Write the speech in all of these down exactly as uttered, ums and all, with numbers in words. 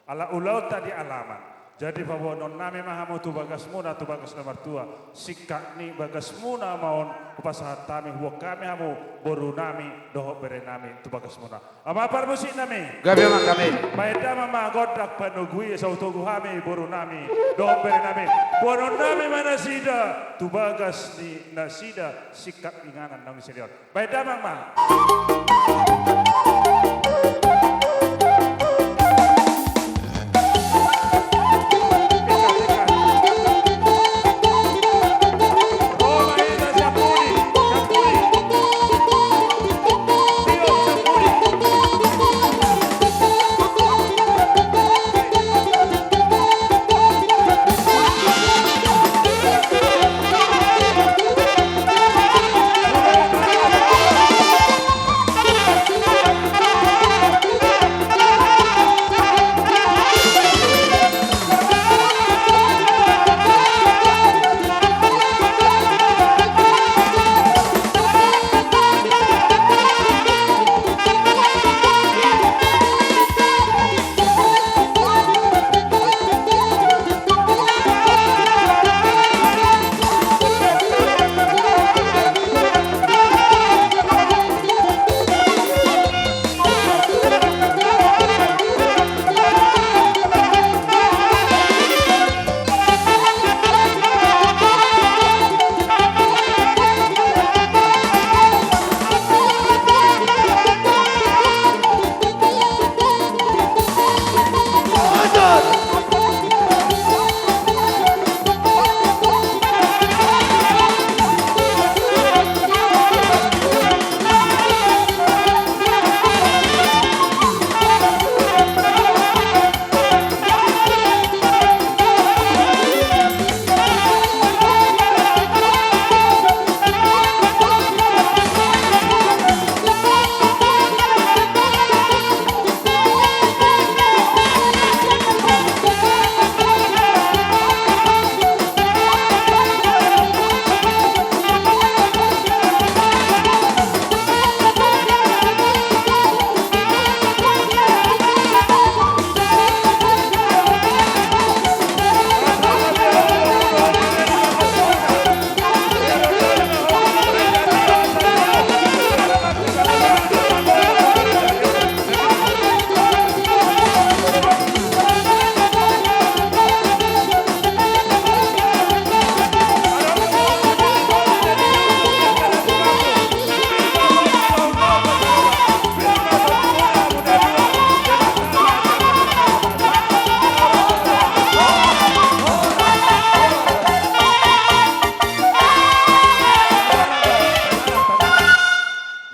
Ala ulaonta di alaman. Jadi paboanon nami ma hamu tu bagasmuna, tu bagas na martua. Singkat ni bagasmuna ma on hupasahat hami, huboan hami hamu boru nami dohot bere nami tu bagasmuna. Ama parmusik nami. Gabe ma, gabe. Baen damang ma gondang panogu i, sai hutogu hami boru nami dohot bere nami. Boanon nami ma nasida tu bagas ni nasida singkat inganan naung i senior. Baen damang ma.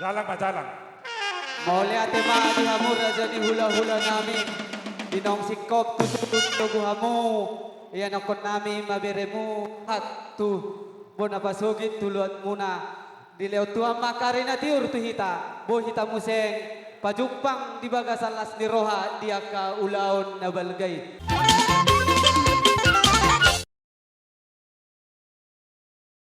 Jalang ma, jalang. Mauliate ma di hamu raja ni hulahula nami, di naung singkop tu togu hamu, ianakhon nami ma beremu, hat tu bona pasogit tu luat muna. Dilehon Tuhan ma kari na tiur tu hita, boi hita muse pajumpang di bagasan las ni roha di angka ulaon na balga i.